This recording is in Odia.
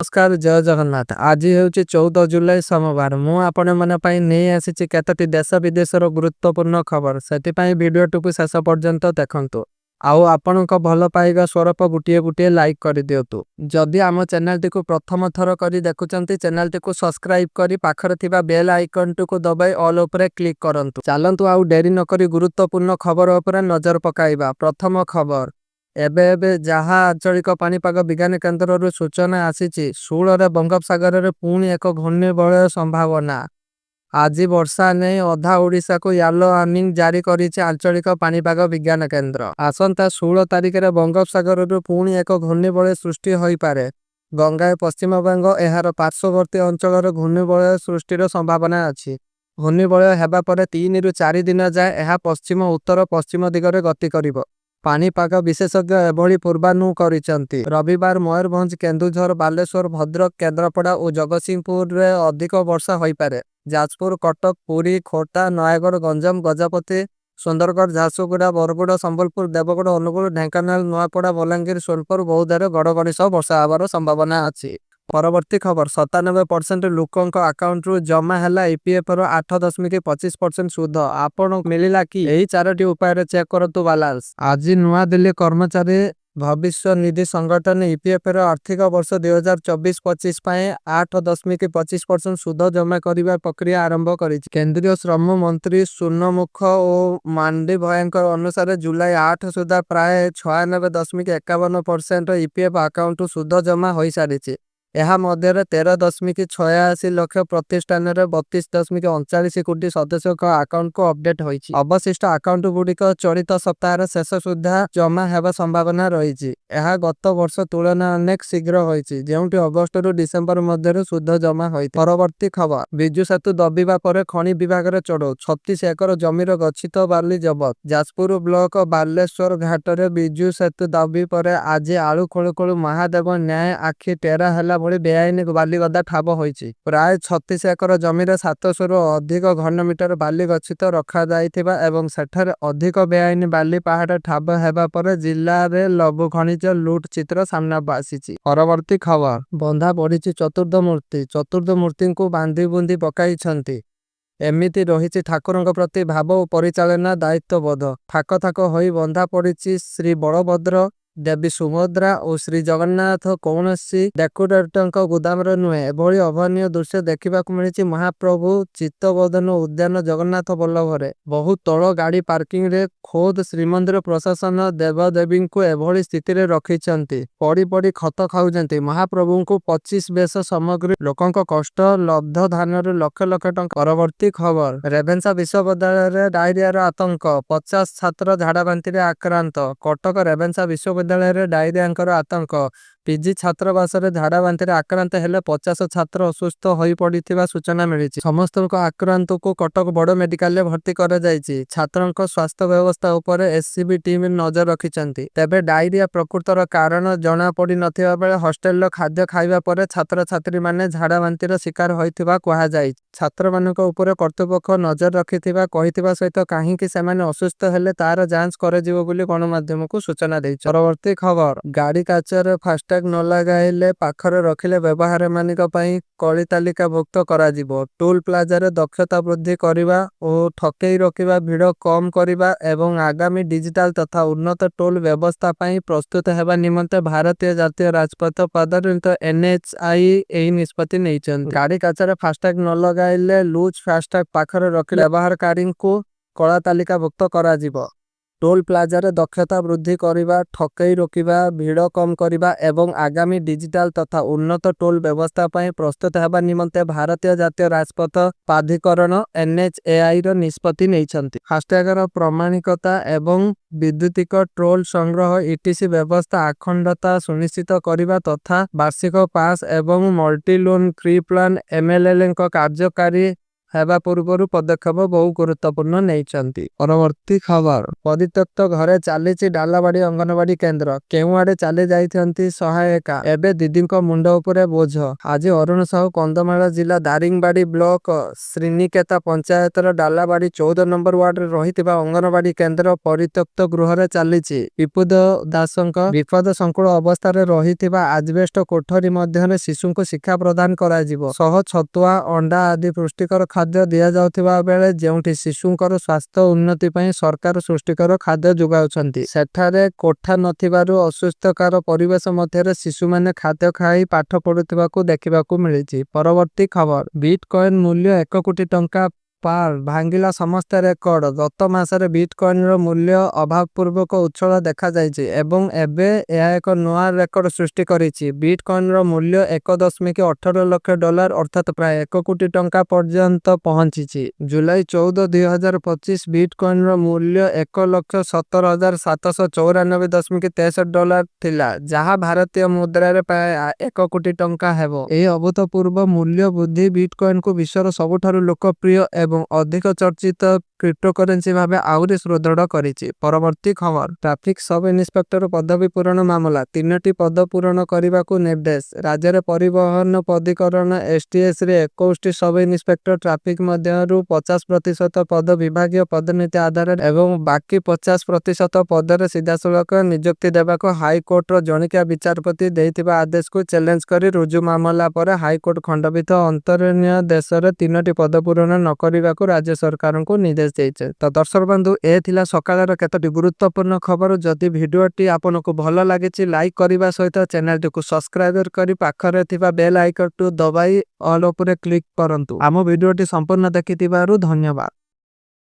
ନମସ୍କାର, ଜୟ ଜଗନ୍ନାଥ। ଆଜି ହେଉଛି 14 ଜୁଲାଇ, ସୋମବାର। ମୁଁ ଆପଣମାନଙ୍କ ପାଇଁ ନେଇ ଆସିଛି କେତୋଟି ଦେଶ ବିଦେଶର ଗୁରୁତ୍ୱପୂର୍ଣ୍ଣ ଖବର। ସେଥିପାଇଁ ଭିଡ଼ିଓଟିକୁ ଶେଷ ପର୍ଯ୍ୟନ୍ତ ଦେଖନ୍ତୁ ଆଉ ଆପଣଙ୍କ ଭଲ ପାଇବା ସ୍ୱରୂପ ଗୋଟିଏ ଗୋଟିଏ ଲାଇକ୍ କରିଦିଅନ୍ତୁ। ଯଦି ଆମ ଚ୍ୟାନେଲଟିକୁ ପ୍ରଥମ ଥର କରି ଦେଖୁଛନ୍ତି, ଚ୍ୟାନେଲଟିକୁ ସବସ୍କ୍ରାଇବ୍ କରି ପାଖରେ ଥିବା ବେଲ୍ ଆଇକନଟିକୁ ଦବାଇ ଅଲ୍ ଉପରେ କ୍ଲିକ୍ କରନ୍ତୁ। ଚାଲନ୍ତୁ, ଆଉ ଡେରି ନକରି ଗୁରୁତ୍ୱପୂର୍ଣ୍ଣ ଖବର ଉପରେ ନଜର ପକାଇବା। ପ୍ରଥମ ଖବର, ଏବେ ଏବେ ଯାହା ଆଞ୍ଚଳିକ ପାଣିପାଗ ବିଜ୍ଞାନ କେନ୍ଦ୍ରରୁ ସୂଚନା ଆସିଛି, 16ରେ ବଙ୍ଗୋପସାଗରରେ ପୁଣି ଏକ ଘୂର୍ଣ୍ଣିବଳୟ ସମ୍ଭାବନା। ଆଜି ବର୍ଷା ନେଇ ଅଧା ଓଡ଼ିଶାକୁ ୟେଲୋ ୱାର୍ଣ୍ଣିଂ ଜାରି କରିଛି ଆଞ୍ଚଳିକ ପାଣିପାଗ ବିଜ୍ଞାନ କେନ୍ଦ୍ର। ଆସନ୍ତା 16 ତାରିଖରେ ବଙ୍ଗୋପସାଗରରୁ ପୁଣି ଏକ ଘୂର୍ଣ୍ଣିବଳୟ ସୃଷ୍ଟି ହୋଇପାରେ। ଗଙ୍ଗାୟ ପଶ୍ଚିମବଙ୍ଗ, ଏହାର ପାର୍ଶ୍ୱବର୍ତ୍ତୀ ଅଞ୍ଚଳରେ ଘୂର୍ଣ୍ଣିବଳୟ ସୃଷ୍ଟିର ସମ୍ଭାବନା ଅଛି। ଘୂର୍ଣ୍ଣିବଳୟ ହେବା ପରେ 3ରୁ 4 ଦିନ ଯାଏ ଏହା ପଶ୍ଚିମ ଉତ୍ତର ପଶ୍ଚିମ ଦିଗରେ ଗତି କରିବ। ପାଣିପାଗ ବିଶେଷଜ୍ଞ ଏଭଳି ପୂର୍ବାନୁମାନ କରିଛନ୍ତି। ରବିବାର ମୟୂରଭଞ୍ଜ, କେନ୍ଦୁଝର, ବାଲେଶ୍ୱର, ଭଦ୍ରକ, କେନ୍ଦ୍ରାପଡ଼ା ଓ ଜଗତସିଂହପୁରରେ ଅଧିକ ବର୍ଷା ହୋଇପାରେ। ଯାଜପୁର, କଟକ, ପୁରୀ, ଖୋର୍ଦ୍ଧା, ନୟାଗଡ଼, ଗଞ୍ଜାମ, ଗଜପତି, ସୁନ୍ଦରଗଡ଼, ଝାରସୁଗୁଡ଼ା, ବରଗଡ଼, ସମ୍ବଲପୁର, ଦେବଗଡ଼, ଅନୁଗୁଳ, ଢେଙ୍କାନାଳ, ନୂଆପଡ଼ା, ବଲାଙ୍ଗୀର, ସୋନପୁର, ବୌଦ୍ଧରେ ଘଡ଼ଘଡ଼ି ସହ ବର୍ଷା ହେବାର ସମ୍ଭାବନା ଅଛି। ପରବର୍ତ୍ତୀ ଖବର, 97% ଲୋକଙ୍କ ଆକାଉଣ୍ଟରୁ ଜମା ହେଲା ଇପିଏଫର 8.25% ସୁଧ। ଆପଣଙ୍କୁ ମିଳିଲା କି? ଏହି ଚାରୋଟି ଉପାୟରେ ଚେକ୍ କରନ୍ତୁ ବାଲାନ୍ସ। ଆଜି ନୂଆଦିଲ୍ଲୀ, କର୍ମଚାରୀ ଭବିଷ୍ୟ ନିଧି ସଂଗଠନ ଇପିଏଫର ଆର୍ଥିକ ବର୍ଷ 2024-25 ପାଇଁ 8.25% ସୁଧ ଜମା କରିବା ପ୍ରକ୍ରିୟା ଆରମ୍ଭ କରିଛି। କେନ୍ଦ୍ରୀୟ ଶ୍ରମ ମନ୍ତ୍ରୀ ମନସୁଖ ମାଣ୍ଡଭିୟାଙ୍କ ଅନୁସାରେ ଜୁଲାଇ 8 ସୁଦ୍ଧା ପ୍ରାୟ 96.51% ଇପିଏଫ ଆକାଉଣ୍ଟରୁ ସୁଧ ଜମା ହୋଇସାରିଛି। ଏହା ମଧ୍ୟରେ 13.86 ଲକ୍ଷ ପ୍ରତିଷ୍ଠାନରେ 32.39 କୋଟି ସଦସ୍ୟଙ୍କ ଆକାଉଣ୍ଟକୁ ଅପଡେଟ୍ ହୋଇଛି। ଅବଶିଷ୍ଟ ଆକାଉଣ୍ଟଗୁଡ଼ିକ ଚଳିତ ସପ୍ତାହର ଶେଷ ସୁଦ୍ଧା ଜମା ହେବା ସମ୍ଭାବନା ରହିଛି। ଏହା ଗତ ବର୍ଷ ତୁଳନାରେ ଅନେକ ଶୀଘ୍ର ହୋଇଛି, ଯେଉଁଠି ଅଗଷ୍ଟରୁ ଡିସେମ୍ବର ମଧ୍ୟରେ ସୁଧ ଜମା ହୋଇଥିଲା। ପରବର୍ତ୍ତୀ ଖବର, ବିଜୁ ସେତୁ ଦବିବା ପରେ ଖଣି ବିଭାଗର ଚଢ଼ଉ, 36 ଏକର ଜମିର ଗଚ୍ଛିତ ବାଲି ଜବତ। ଯାଜପୁର ବ୍ଲକ ବାଲେଶ୍ୱର ଘାଟରେ ବିଜୁ ସେତୁ ଦବିବା ପରେ ଆଜି ଆଳୁ ଖୋଳୁ ଖୋଳୁ ମହାଦେବ ନ୍ୟାୟ ଆଖି ଟେରା ହେଲା ଭଳି ବେଆଇନ ବାଲିଗଦା ଠାବ ହୋଇଛି। ପ୍ରାୟ 36 ଏକର ଜମିରେ 700ରୁ ଅଧିକ ଘନମିଟର ବାଲି ଗଚ୍ଛିତ ରଖାଯାଇଥିବା ଏବଂ ସେଠାରେ ଅଧିକ ବେଆଇନ ବାଲି ପାହାଡ଼ ଠାବ ହେବା ପରେ ଜିଲ୍ଲାରେ ଲଘୁ ଖଣିଜ ଲୁଟ ଚିତ୍ର ସାମ୍ନାକୁ ଆସିଛି। ପରବର୍ତ୍ତୀ ଖବର, ବନ୍ଧା ପଡ଼ିଛି ଚତୁର୍ଦ୍ଧାମୂର୍ତ୍ତି। ଚତୁର୍ଦ୍ଧାମୂର୍ତ୍ତିଙ୍କୁ ବାନ୍ଧି ବୁନ୍ଧି ପକାଇଛନ୍ତି। ଏମିତି ରହିଛି ଠାକୁରଙ୍କ ପ୍ରତି ଭାବ ଓ ପରିଚାଳନା ଦାୟିତ୍ୱବୋଧ। ଥାକ ଥାକ ହୋଇ ବନ୍ଧା ପଡ଼ିଛି ଶ୍ରୀବଳଭଦ୍ର, ଦେବୀ ସୁଭଦ୍ରା ଓ ଶ୍ରୀଜଗନ୍ନାଥ। କୌଣସି ଡେକୋରେଟରଙ୍କ ଗୋଦାମରେ ନୁହେଁ, ଏଭଳି ଅଭାବନୀୟ ଦୃଶ୍ୟ ଦେଖିବାକୁ ମିଳିଛି ମହାପ୍ରଭୁ ଚିତ୍ତବଦନ ଉଦ୍ୟାନ ଜଗନ୍ନାଥ ବଲ୍ଲଭରେ। ବହୁ ତଳ ଗାଡ଼ି ପାର୍କିଂରେ ଖୋଦ୍ ଶ୍ରୀମନ୍ଦିର ପ୍ରଶାସନ ଦେବଦେବୀଙ୍କୁ ଏଭଳି ସ୍ଥିତିରେ ରଖିଛନ୍ତି। ପଡ଼ି ପଡ଼ି ଖତ ଖାଉଛନ୍ତି ମହାପ୍ରଭୁଙ୍କ 25 ବେଶ ସାମଗ୍ରୀ। ଲୋକଙ୍କ କଷ୍ଟ ଲବ୍ଧ ଧନରୁ ଲକ୍ଷ ଲକ୍ଷ ଟଙ୍କା। ପରବର୍ତ୍ତୀ ଖବର, ରେଭେନ୍ସା ବିଶ୍ୱବିଦ୍ୟାଳୟରେ ଡାଇରିଆର ଆତଙ୍କ, 50 ଛାତ୍ର ଝାଡ଼ାବାନ୍ତିରେ ଆକ୍ରାନ୍ତ। କଟକ ରେଭେନ୍ସା ବିଶ୍ୱବିଦ୍ୟାଳୟରେ ଡାଇରିଆଙ୍କର ଆତଙ୍କ। ପିଜି ଛାତ୍ରାବାସରେ ଝାଡ଼ାବାନ୍ତିରେ ଆକ୍ରାନ୍ତ ହେଲେ 50 ଛାତ୍ର ଅସୁସ୍ଥ ହୋଇପଡ଼ିଥିବା ସୂଚନା ମିଳିଛି। ସମସ୍ତଙ୍କ ଆକ୍ରାନ୍ତଙ୍କୁ କଟକ ବଡ଼ ମେଡିକାଲରେ ଭର୍ତ୍ତି କରାଯାଇଛି। ଛାତ୍ରଙ୍କ ସ୍ୱାସ୍ଥ୍ୟ ବ୍ୟବସ୍ଥା ଉପରେ ଏସସିବି ଟିମ୍ ନଜର ରଖିଛନ୍ତି। ତେବେ ଡାଇରିଆ ପ୍ରକୃତର କାରଣ ଜଣାପଡ଼ି ନଥିବା ବେଳେ ହଷ୍ଟେଲର ଖାଦ୍ୟ ଖାଇବା ପରେ ଛାତ୍ରଛାତ୍ରୀମାନେ ଝାଡ଼ାବାନ୍ତିର ଶିକାର ହୋଇଥିବା କୁହାଯାଇଛି। ଛାତ୍ରମାନଙ୍କ ଉପରେ କର୍ତ୍ତୃପକ୍ଷ ନଜର ରଖିଥିବା କହିଥିବା ସହିତ କାହିଁକି ସେମାନେ ଅସୁସ୍ଥ ହେଲେ ତାହାର ଯାଞ୍ଚ କରାଯିବ ବୋଲି ଗଣମାଧ୍ୟମକୁ ସୂଚନା ଦେଇଛି। ପରବର୍ତ୍ତୀ ଖବର, ଗାଡ଼ି କାଚରେ ଫାସ୍ଟ୍ୟାଗ ନ ଲଗାଇଲେ, ପାଖରେ ରଖିଲେ ବ୍ୟବହାରକାରୀଙ୍କ ପାଇଁ କଳା ତାଲିକାଭୁକ୍ତ କରାଯିବ। ଟୋଲ ପ୍ଲାଜାରେ ଦକ୍ଷତା ବୃଦ୍ଧି କରିବା ଓ ଠକେଇ ରୋକିବା, ଭିଡ଼ କମ୍ କରିବା ଏବଂ ଆଗାମୀ ଡିଜିଟାଲ ତଥା ଉନ୍ନତ ଟୋଲ ବ୍ୟବସ୍ଥା ପାଇଁ ପ୍ରସ୍ତୁତ ହେବା ନିମନ୍ତେ ଭାରତୀୟ ଜାତୀୟ ରାଜପଥ ପ୍ରାଧିକରଣ ଏନ୍ଏଚ୍ଏଆଇ ଏହି ନିଷ୍ପତ୍ତି ନେଇଛନ୍ତି। ଗାଡ଼ି କାଚରେ ଫାସ୍ଟ୍ୟାଗ ନ ଲଗାଇଲେ, ଲୁଜ୍ ଫାସ୍ଟ୍ୟାଗ ପାଖରେ ରଖିଲେ ବ୍ୟବହାରକାରୀଙ୍କୁ କଳା ତାଲିକାଭୁକ୍ତ କରାଯିବ। ଟୋଲ ପ୍ଲାଜାରେ ଦକ୍ଷତା ବୃଦ୍ଧି କରିବା, ଠକେଇ ରୋକିବା, ଭିଡ଼ କମ୍ କରିବା ଏବଂ ଆଗାମୀ ଡିଜିଟାଲ ତଥା ଉନ୍ନତ ଟୋଲ ବ୍ୟବସ୍ଥା ପାଇଁ ପ୍ରସ୍ତୁତ ହେବା ନିମନ୍ତେ ଭାରତୀୟ ଜାତୀୟ ରାଜପଥ ପ୍ରାଧିକରଣ ଏନ୍ଏଚ୍ଏଆଇର ନିଷ୍ପତ୍ତି ନେଇଛନ୍ତି। ଫାସ୍ଟ୍ୟାଗର ପ୍ରମାଣିକତା ଏବଂ ବୈଦ୍ୟୁତିକ ଟୋଲ ସଂଗ୍ରହ ଇଟିସି ବ୍ୟବସ୍ଥା ଅଖଣ୍ଡତା ସୁନିଶ୍ଚିତ କରିବା ତଥା ବାର୍ଷିକ ପାସ୍ ଏବଂ ମଲ୍ଟି ଲେନ୍ ଫି ପ୍ଲାନ୍ ଏମ୍ଏଲ୍ଏଲ୍ଙ୍କ କାର୍ଯ୍ୟକାରୀ ହେବା ପୂର୍ବରୁ ପଦକ୍ଷେପ ବହୁ ଗୁରୁତ୍ୱପୂର୍ଣ୍ଣ ନେଇଛନ୍ତି। ପରବର୍ତ୍ତୀ ଖବର, ପରିତ୍ୟକ୍ତ ଘରେ ଚାଲିଛି ଡାଲାବାଡ଼ି ଅଙ୍ଗନବାଡ଼ି କେନ୍ଦ୍ର। କେଉଁଆଡ଼େ ଚାଲି ଯାଇଛନ୍ତି ସହାୟିକା, ଏବେ ଦିଦିଙ୍କ ମୁଣ୍ଡ ଉପରେ ବୋଝ। ଆଜି ଅରୁଣ ସାହୁ କନ୍ଧମାଳ ଜିଲ୍ଲା ଦାରିଙ୍ଗବାଡ଼ି ବ୍ଲକ ଶ୍ରୀନିକେତା ପଞ୍ଚାୟତର ଡାଲାବାଡ଼ି 14 ନମ୍ବର ୱାର୍ଡରେ ରହିଥିବା ଅଙ୍ଗନବାଡ଼ି କେନ୍ଦ୍ର ପରିତ୍ୟକ୍ତ ଗୃହରେ ଚାଲିଛି। ବିପୁଦ ଦାସଙ୍କ ବିପଦ ସଂକୁଳ ଅବସ୍ଥାରେ ରହିଥିବା ଆଜବେଷ୍ଟ କୋଠରୀ ମଧ୍ୟରେ ଶିଶୁଙ୍କୁ ଶିକ୍ଷା ପ୍ରଦାନ କରାଯିବ ସହ ଛତୁଆ, ଅଣ୍ଡା ଆଦି ପୁଷ୍ଟିକର ଖାଦ୍ୟ ଦିଆଯାଉଥିବା ବେଳେ ଯେଉଁଠି ଶିଶୁଙ୍କର ସ୍ୱାସ୍ଥ୍ୟ ଉନ୍ନତି ପାଇଁ ସରକାର ପୁଷ୍ଟିକର ଖାଦ୍ୟ ଯୋଗାଉଛନ୍ତି, ସେଠାରେ କୋଠା ନଥିବାରୁ ଅସୁସ୍ଥକାର ପରିବେଶ ମଧ୍ୟରେ ଶିଶୁମାନେ ଖାଦ୍ୟ ଖାଇ ପାଠ ପଢୁଥିବାକୁ ଦେଖିବାକୁ ମିଳିଛି। ପରବର୍ତ୍ତୀ ଖବର, ବିଟ୍ କଏନ୍ ମୂଲ୍ୟ 1 କୋଟି ଟଙ୍କା ପାର, ଭାଙ୍ଗିଲା ସମସ୍ତ ରେକର୍ଡ। ଗତ ମାସରେ ବିଟ୍ କଏନ୍ର ମୂଲ୍ୟ ଅଭାବପୂର୍ବ ଉଛାଳ ଦେଖାଯାଇଛି ଏବଂ ଏବେ ଏହା ଏକ ନୂଆ ରେକର୍ଡ ସୃଷ୍ଟି କରିଛି। ବିଟ୍ କଏନ୍ର ମୂଲ୍ୟ 1.18 ଲକ୍ଷ ଡଲାର, ଅର୍ଥାତ୍ ପ୍ରାୟ 1 କୋଟି ଟଙ୍କା ପର୍ଯ୍ୟନ୍ତ ପହଞ୍ଚିଛି। ଜୁଲାଇ 14, 2025 ବିଟ୍ କଏନ୍ର ମୂଲ୍ୟ 1,17,794.63 ଡଲାର ଥିଲା, ଯାହା ଭାରତୀୟ ମୁଦ୍ରାରେ ପ୍ରାୟ 1 କୋଟି ଟଙ୍କା ହେବ। ଏହି ଅଭୂତପୂର୍ବ ମୂଲ୍ୟ ବୃଦ୍ଧି ବିଟ୍ କଏନ୍କୁ ବିଶ୍ୱର ସବୁଠାରୁ ଲୋକପ୍ରିୟ ଏବଂ ଅଧିକ ଚର୍ଚ୍ଚିତ କ୍ରିପ୍ଟୋକରେନ୍ସି ଭାବେ ଆହୁରି ସୁଦୃଢ଼ କରିଛି। ପରବର୍ତ୍ତୀ ଖବର, ଟ୍ରାଫିକ୍ ସବ୍ ଇନ୍ସପେକ୍ଟର ପଦବୀ ପୂରଣ ମାମଲା, ତିନୋଟି ପଦ ପୂରଣ କରିବାକୁ ନିର୍ଦ୍ଦେଶ। ରାଜ୍ୟରେ ପରିବହନ ପ୍ରାଧିକରଣ ଏସଟିଏସରେ 21ଟି ସବ୍ ଇନ୍ସପେକ୍ଟର ଟ୍ରାଫିକ୍ ମଧ୍ୟରୁ 50% ପଦ ବିଭାଗୀୟ ପଦୋନ୍ନତି ଆଧାରରେ ଏବଂ ବାକି 50% ପଦରେ ସିଧାସଳଖ ନିଯୁକ୍ତି ଦେବାକୁ ହାଇକୋର୍ଟର ଜଣିକିଆ ବିଚାରପତି ଦେଇଥିବା ଆଦେଶକୁ ଚ୍ୟାଲେଞ୍ଜ କରି ରୁଜୁ ମାମଲା ପରେ ହାଇକୋର୍ଟ ଖଣ୍ଡପୀଠ ଅନ୍ତରୀଣ ଦେଶରେ ତିନୋଟି ପଦ ପୂରଣ ନ କରିବାକୁ ରାଜ୍ୟ ସରକାରଙ୍କୁ ନିର୍ଦ୍ଦେଶ ଦେଇছে। ତ ଦର୍ଶକ ବନ୍ଧୁ, ଏ ଥିଲା ସକାଳର କେତୋଟି ଗୁରୁତ୍ୱପୂର୍ଣ୍ଣ ଖବର। ଯଦି ଭିଡ଼ିଓଟି ଆପଣଙ୍କୁ ଭଲ ଲାଗିଛି, ଲାଇକ୍ କରିବା ସହିତ ଚ୍ୟାନେଲଟିକୁ ସବସ୍କ୍ରାଇବ କରି ପାଖରେ ଥିବା ବେଲ୍ ଆଇକନକୁ ଦବାଇ ଅଲ୍ ଉପରେ କ୍ଲିକ୍ କରନ୍ତୁ। ଆମ ଭିଡ଼ିଓଟି ସମ୍ପୂର୍ଣ୍ଣ ଦେଖିଥିବାରୁ ଧନ୍ୟବାଦ।